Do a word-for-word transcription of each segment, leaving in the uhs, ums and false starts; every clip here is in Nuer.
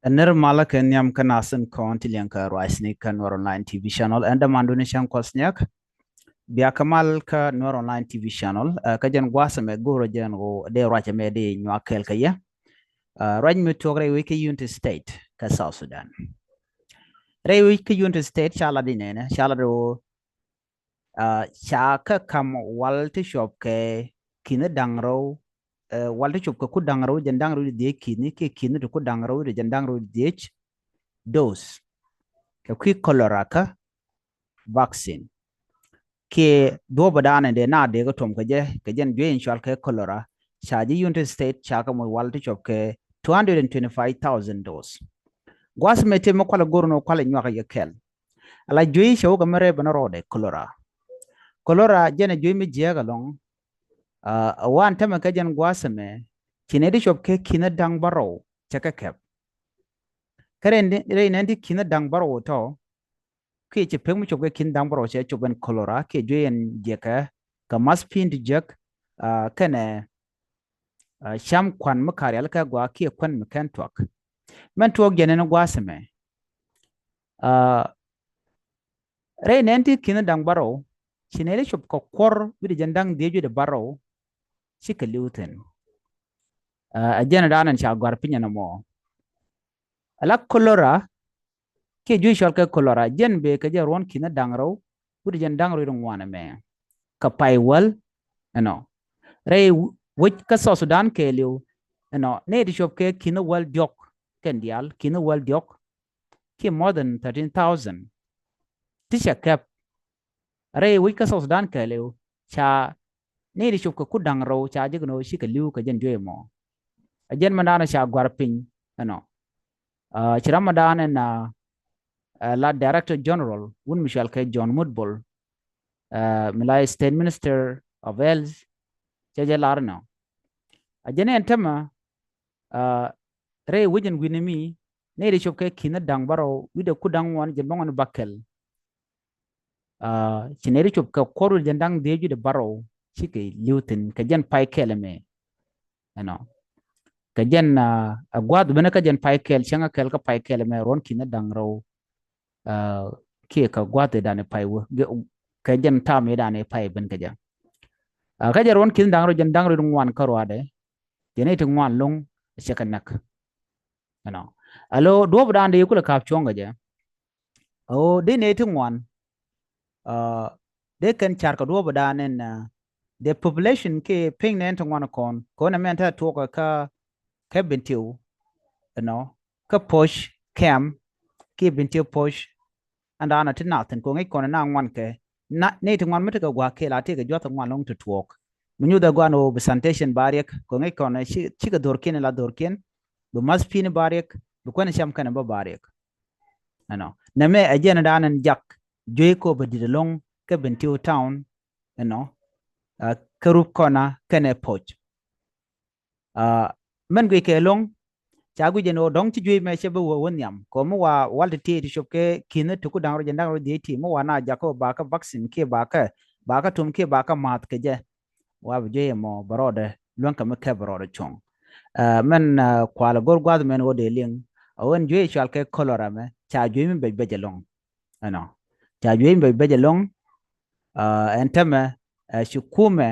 Ɛ nir malä kɛ nhiam kä nasin kɔn ti liɛŋ kä ruacni kä Nuer Online T V channel. Ɛn dämandu ni cäŋ kuɔth niak. Bia kä mal kä Nuer Online T V channel. Kä jɛn gua̱a̱th ɛmɛ go̱o̱rä jɛn ɣöö dee ruac ɛmɛ dee nyuak kɛɛl kä yɛ. Ruac mi tuɔk rɛy wec kä Unity State kä South Sudan. Rɛy wec kä Unity State ca lat di nɛnɛ, ca lat di ɣöö ca kä kam wal ti cuɔp kɛ ki̱n da̱ŋ rɛw, wal ti cuɔp kɛ ku da̱ŋ rɛw jɛn da̱ŋ rɛw di dhiec ki̱n kiɛ ki̱n ti ku da̱ŋ rɛw di jɛn da̱ŋ rɛw di dhiec dose kɛ kui̱ cholera kä vaccine. Kiɛ duɔ̱pä daanɛ dee na dee kä tuɔm kɛ jɛ kɛ jɛn juey in cual kɛ cholera, ca ji̱ Unity State ca kɛ moc wal ti cuɔp kɛ two hundred and twenty-five thousand dose. Gua̱th mɛ tëë mi kualɛ go̱r ni kualɛ nyuak yɛ kɛl. Ala juey cɛ wä kɛ mi rɛy bä ni rɔɔdɛ cholera. Cholera jɛn ɛ juey mi jiääk ɛlɔ̱ŋ. Ɛ wan tämɛ kɛ jɛn gua̱th mɛ ci nɛy ti cuɔp kɛ ki̱n da̱ŋ bärɔw cɛ kɛ kɛp. Kä rɛy nɛn ti ki̱n da̱ŋ bärɔw tɔ kiɛ ci pek mi cuɔp kɛ ki̱n da̱ŋ bärɔw cɛ cuɔp ɛn cholera kiɛ juey ɛn jiäkɛ kɛ math pi̱n ti jiäk kɛnɛ cam kuan mi karial kɛ gua kiɛ kuan mi kɛn tuak. Mɛn tuɔɔk jɛn ɛn gua̱a̱th ɛmɛ. Rɛy nɛn ti ki̱n da̱ŋ bärɔw ci nɛy ti cuɔp kɛ kuɔr wi̱cdɛ jɛn da̱ŋ dhiec wi̱cdɛ bärɔw ci kɛ li̱w thi̱n. Ɛ jɛn daanɛ ca gɔ̱a̱r piny ɛn ɛmɔ. Ala cholera kiɛ juey cɔal kɛ cholera jɛn bee kɛ jɛ ruɔ̱n ki̱n da̱ŋ rɛw wi̱cdɛ jɛn da̱ŋ rɛw wi̱cdɛ ŋuan ɛmɛ kɛ pay wäl ɛnɔ. Rɛy wec kä South Sudan kɛɛliw ɛnɔ nɛy ti cuɔp kɛ ki̱n wäl diɔ̱k kɛn diaal ki̱n wäl diɔ̱k kiɛ more than thirteen thousand ti cɛ kɛp. Rɛy wec kä South Sudan kɛɛliw ca nɛy ti cuɔp kɛ ku da̱ŋ rɛw ca jek ni ɣöö cikɛ li̱w kɛ jɛn juey ɛmɔ. Ɛ jɛn mɛn daanɔ ca gɔ̱a̱r piny ɛnɔ. Ci ram mɛn daanɔ ɛn la Director General wun mi cual kɛ John Mutbol mi la State Minister of Health cɛ jɛ lar ɛnɔ. Ɛ jɛn ɛn tämɛ rɛy wec ɛn wi̱ni mi nɛy ti cuɔp kɛ ki̱n da̱ŋ bärɔw wi̱cdɛ ku da̱ŋ ŋuan jɛn bäŋuan bakɛl. Ci nɛy ti cuɔp kɛ kuɔr wi̱cdɛ jɛn da̱ŋ dhiec wi̱cdɛ bärɔw cikɛ li̱w thi̱n kɛ jɛn pay kɛl ɛmɛ. Ɛnɔ kɛ jɛn ɛ gua̱a̱th ben kä jɛn pay kɛl cäŋ ɛ kɛl kä pay kɛl ɛmɛ ruɔ̱n ki̱n da̱ŋ rɛw kiɛ kɛ gua̱a̱th ɛ da̱n ɛ pay wä kɛ jɛn tam ɛ da̱n ɛ pay ben kɛ jɛ. Kä jɛ ruɔ̱n ki̱n da̱ŋ rɛw jɛn da̱ŋ rɛw ŋuan kä ruaadɛ jɛ nɛy ti ŋuan lo̱ŋ cɛ kɛ näk. Ɛnɔ alo duɔ̱ɔ̱p da̱a̱n dee kulɛ ka̱p cuɔ̱ŋ kɛ jɛ. Ɣöö dee nɛy ti ŋuan dee kɛn car kɛ duɔ̱ɔ̱p da̱a̱n ɛn the population kiɛ piny nɛn ti ŋuan kɔn kɔn ɛmɛn te tuɔɔk kä kä Bentiu ɛnɔ kä Poc kɛm kiɛ Bentiu Poc. Ɛn da̱a̱n ti nath thi̱n kɔn ŋäc kɔn na ŋuan kɛ na nɛy ti ŋuan mi ti kɛ gua̱a̱k kɛɛl a ti kɛ jua̱th ŋuan lo̱ŋ ti tuɔɔk. Mi nyuth ɛ gua̱a̱n ɣöö bi sanitation ba riɛk kɔn ŋäc kɔn cikɛ dhorkiɛn la dhorkiɛn bi math pi̱n ba riɛk bi kuɛn cam kɛn bä ba riɛk. Ɛnɔ nɛmɛ ɛ jɛn da̱a̱n ɛn jak juey kɔ bɛ di̱t ɛlɔ̱ŋ kä Bentiu town ɛnɔ kä rup kɔna kɛnɛ Poc. Mɛn guic kɛ lo̱ŋ ca guic ɛn ɣöö dɔ̱ŋ ci juey mɛ cɛ bi wä wä nhiam kɔ mi wa wal ti ti ti cop kɛ ki̱n ti ku da̱ŋ rɔ jɛ da̱ŋ rɔ dhiec ti mi wa na jakä ba kä vaccine kiɛ ba kä ba kä tum kiɛ ba kä math kɛ jɛ. Wa bi juey ɛmɔ bɛ rɔɔdɛ luäŋ kɛ mi kɛ bɛ rɔɔdɛ cuɔ̱ŋ. Mɛn kualɛ go̱r gua̱th mɛn ɣöö dee liŋ a ɣöö ɛn juey cual kɛ cholera mɛ ca juey mi bɛc bɛc ɛlɔ̱ŋ. Ɛnɔ ca juey mi bɛc bɛc ɛlɔ̱ŋ. Ɛn tämɛ ci kumɛ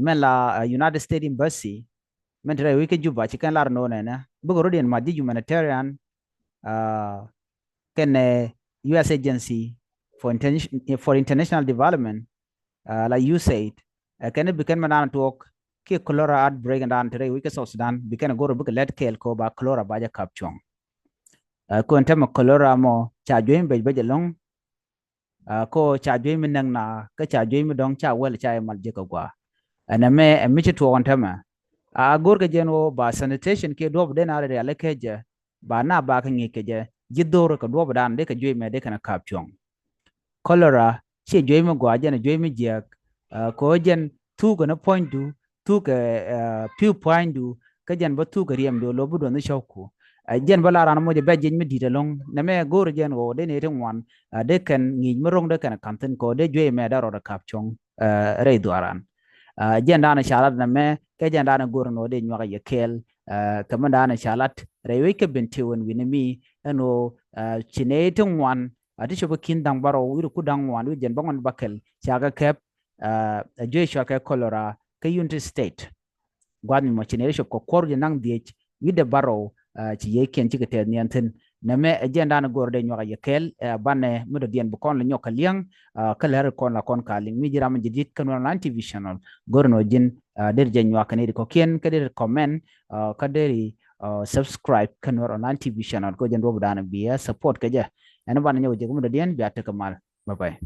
mɛn la United States Embassy mɛn ti rɛy wi̱c kä Juba ci kɛn lar no̱o̱nɛ nɛ bikɛ rɔ̱diɛn mat ji̱ humanitarian kɛnɛ U S Agency for International Development la U S A I D. Ɛ kɛn bi kɛn mɛ naan tuɔɔk kiɛ cholera outbreak in daan ti rɛy wi̱c kä South Sudan bi kɛn go̱r bikɛ lɛt kɛɛl kɛ ɣöö ba cholera ba jɛ kap cuɔ̱ŋ. Ɛ kɔn tämɛ cholera mɔ ca juey mi bɛc bɛc ɛlɔ̱ŋ. Kɔ ca juey mi näk na kä ca juey mi dɔ̱ŋ ca wäl ca imal jek kɛ gua. Ɛn ɛmɛ ɛ mi ci tuɔɔk ɛn tämɛ a go̱r kɛ jɛn ɣöö ba sanitation kiɛ duɔ̱p den a rialikä jɛ ba na ba kɛ ŋi̱i̱c kɛ jɛ ji̱ dho̱r kɛ duɔ̱p dan dee kɛ juey mɛ dee kɛn kap cuɔ̱ŋ. Cholera ciɛ juey mi gua jɛn ɛ juey mi jiɛk. Kɛ ɣöö jɛn thuk kɛn puɔ̱nydu thuk kɛ pi̱w pua̱nydu kä jɛn bä thuk kɛ riɛmdu lo̱ bi duɔ̱nh cɔ̱kku. Jɛn bä la ran moc ɛ bɛ jiɛc mi di̱t ɛlɔ̱ŋ nɛmɛ go̱o̱r jɛn ɣöö dee nɛy ti ŋuan dee kɛn ŋi̱i̱c mi ro̱ŋ dee kɛn ka̱n thi̱n kɛ ɣöö dee juey mɛ dee rɔɔdɛ kap cuɔ̱ŋ rɛy dhuaaran. Jɛn daanɛ ca lat nɛmɛ kɛ jɛn daanɛ go̱o̱r ɛn ɣöö dee nyuak ɛ yɛ kɛɛl Kɛ mɛn da̱a̱n ca lat rɛy wec kɛ Bentiu ɛn wi̱ni mi ɛn ɣöö ci nɛy ti ŋuan a ti cop kä ki̱n da̱ŋ bärɔw wi̱r ku da̱ŋ ŋuan wi̱r jɛn bäŋuan bäkɛl ca kɛ kɛp ɛ juey cɔal kɛ cholera kä Unity State. Gua̱a̱th mi mɔ ci nɛy ti cop kɛ kuɔr wi̱r jɛn da̱ŋ dhiec wi̱r dɛ bärɔw ci yiëëkiɛn cikɛ tɛth niɛn thi̱n. Nɛmɛ ɛ jɛn da̱a̱n go̱r dee nyuak a yɛ kɛɛl ɛ banɛ mi dɔ̱diɛn bi kɔn lɛ nyɔk kɛ li̱eŋ kä lɛr kɔn la kɔn ka liŋ mi ji̱ ram mi ji̱ di̱t kä Nuer Online T V channel. Go̱r nɔ ji̱n dee jɛ nyuak kɛ nɛy ti kɔ̱kiɛn kä dee comment kä dee subscribe kä Nuer Online T V channel kä jɛn duɔ̱p da̱a̱n bi ɛ support kɛ jɛ. Ɛn banɛ nyɔk jɛ kä mi dɔ̱diɛn bia tekɛ mal. Bye bye.